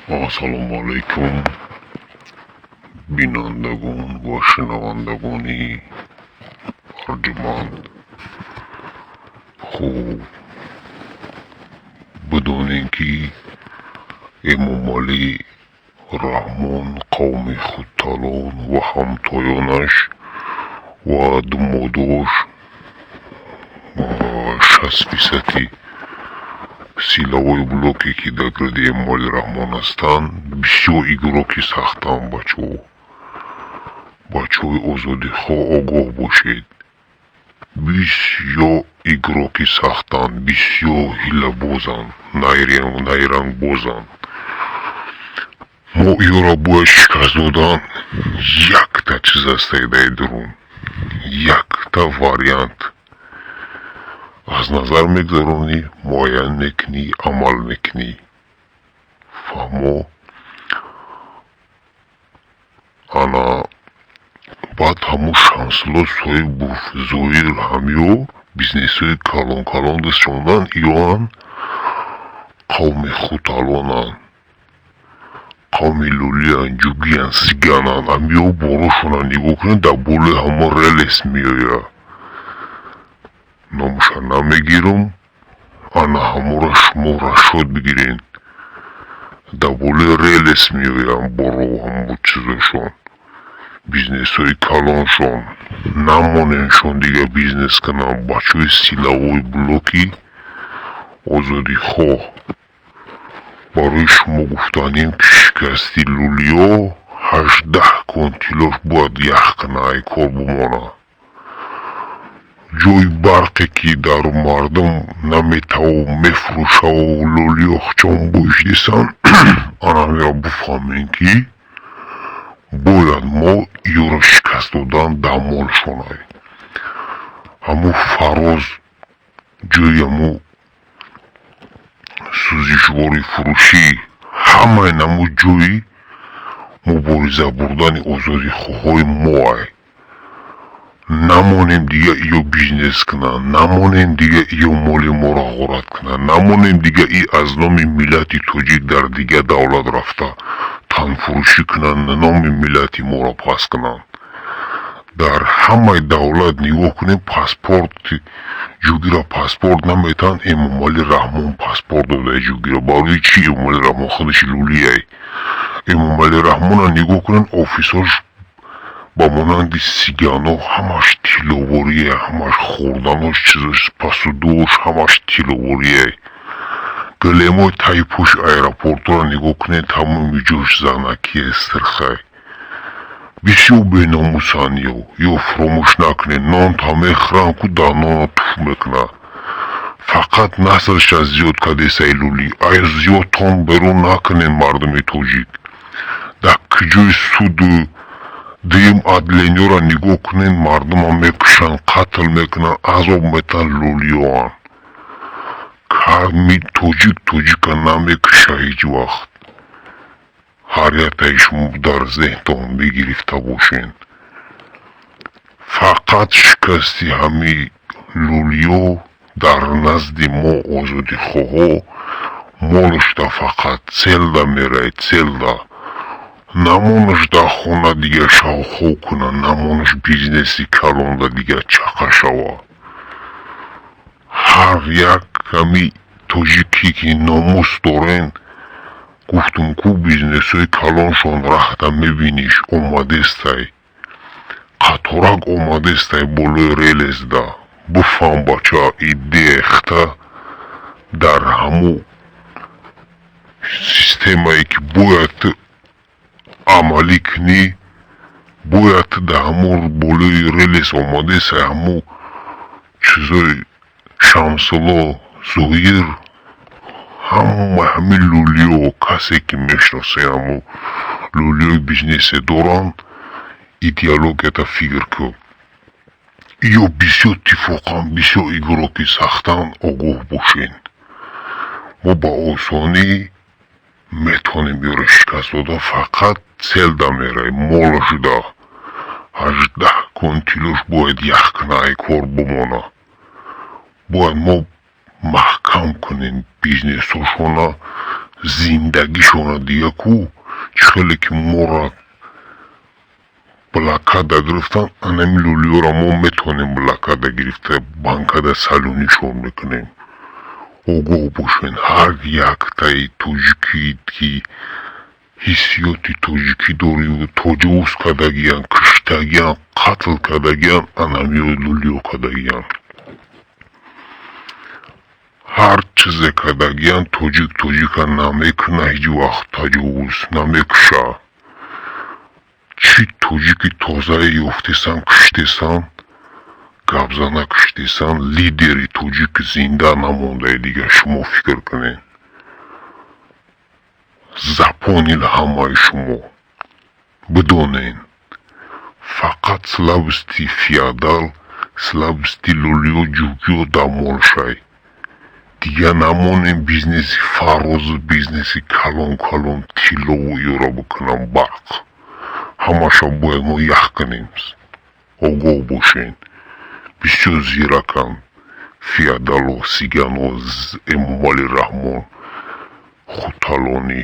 Ассалому алайкум, бинандагон ва шунавандагони арҷманд. Хуб, бидонем, ки Эмомалӣ Раҳмон, қавми худталон ва ҳамтоёнаш ва думодош, 60 фисади силовой блоке, ки дар гирди Эмомалӣ Раҳмон ҳастанд, бисёр игроки сахтанд. Бачаҳо, бачаҳои озодихоҳ, огоҳ бошед, бисёр игроки сахтанд, бисёр ҳилабозанд, найрангбозанд. Мо иёро бояд шикаст додан. Якта чиз ҳастае дар дурун, якта вариант: аз назар мегузаронӣ, муайян мекунӣ, амал мекунӣ. Фаҳмо? Ана баъд ҳамун Шамсулло Соҳибов, Зоир, ҳамиё бизнесҳои калон калон дастшондан. Иёан қавми худталонанд, қавми лӯлиянд, ҷугиянд, сигананд. Ҳамиё борошонро нигоҳ кунед, дар болои ҳамон релес меояд, номаша намегирам. Ана ҳамонро шумо расчёт бигиред, дар болои релес меоянд боро, ҳамон чизошон, бизнесҳои калоншон. Намоненшон дигар бизнес кунанд. Бачаҳои силовой блоки озодихоҳ, барои шумо гуфтанем, ки шикасти лӯлиҳо, 18 кон тиллош бояд ях кунад, ай кор бимонад. Ҷои барқе, ки дар мардум наметаву мефурӯшаву лӯлиҳо чон боишдисанд, ана ҳамеро бифаҳмем, ки бояд мо иёро шикаст додан дар молшонай. Ҳамун Фароз, ҷои ҳамун сӯзишворӣ фурӯшӣ, ҳамаи намуд ҷои мубориза бурдани озодихоҳҳои моай. Намонем дига иё бизнес кунанд, намонем дига иё моли моро ғорат кунанд, намонем дига и аз номи миллати тоҷик дар дигар давлат рафта танфурӯшӣ кунанд, номи миллати моро паст кунанд. Дар ҳамаи давлат нигоҳ кунем, паспорти ҷугира паспорт наметаҳанд, Эмомалӣ Раҳмон паспорт додаи ҷугира. Барои чӣ? Эмомалӣ Раҳмон худаш лӯлияй. Эмомалӣ Раҳмонро нигоҳ кунед, офисҳош ба монанди сигано ҳамаш тилловорие, ҳамаш хӯрданош, чизош, посудош ҳамаш тилловорие. Гилемои таи пушти аэропортҳоро нигоҳ кунед, тамоми ҷош занакие, сирхай. Бисёр беномусанд ё. Ё фуромӯш накунед, нонта мехӯранд ку, дар нона туф мекунанд. Фақат наслша зиёд кардесай лӯлӣ. Ай зиёдтон берун накунед, мардуми тоҷик. Дар куҷои суду дуюм отделениёро нигоҳ кунед, мардумро мекушанд, қатл мекунанд, азоб метаҳанд, лӯлиёанд. Ками тоҷик тоҷика намекуша ҳеҷ вақт. Ҳар яктаи шумо дар зеҳнтон мегирифта бошед. Фақат шикасти ҳамин лӯлиё дар назди мо, озодихоҳҳо, молушда фақат целда меравед, целда. Намонаш дар хона дигар шавхов кунад, намонаш бизнеси калонда дигар чақа шавад. Ҳар як ҳами тоҷике, ки номус дорен, гуфтум ку, бизнесҳои калоншон раҳта мебиниш, омадестай. Қаторак омадестай болои релесда. Бифаҳм, бача, идеяхта дар ҳамун системае, ки бояд ту амалӣ кунӣ, бояд ту дар ҳамун болои релес омадесай, ҳамун чизои Шамсулло, Зоир, ҳама ҳамин лӯлиё, касе ки мешиносед, ҳамун лӯлиёи бизнесе доранд, идеологията фикр кун. Ё бисёр иттифоқан бисёр игроки сахтанд, огоҳ бошед. Мо ба осонӣ метавонем ёро шикаст дода, фақат целда меравем, молашда. 18 кон тиллош бояд ях кунад, ай кор бимонад. Бояд мо маҳкам кунем бизнесҳошона. Зиндагишона дига ку чӣ хеле ки моро блокада гирифтан, анами лӯлиёро мо метавонем блокада гирифта, банкада салюнишон мекунем. Огоҳ бошед, ҳар яктаи тоҷикӣ, ки ҳиссиёти тоҷикӣ дорию тоҷовуз кардагиян, киштагиян, қатл кардагиян, анамиё лӯлиё кардагиян. Ҳар чизе кардагиян, тоҷик тоҷика намекуна, ҳеҷ вақт таҷовуз намекуша. Чӣ тоҷики тозае ёфтесан, киштесан, гапзана киштесан, лидери тоҷик зинда намондае дига, шумо фикр кунед. Запомнил ҳамаи шумо. Бидонен. Фақат слабости феодал, слабости лӯлиё ҷугиё дамолшай. Дига намонем бизнеси фарозу бизнеси калон калон тиллову ёро бикунам барқ. Ҳамаша бояд мо ях кунем. Огоҳ бошен. Бисёр зираканд феодало, сигано, Эмомалӣ Раҳмон, Хуталонӣ.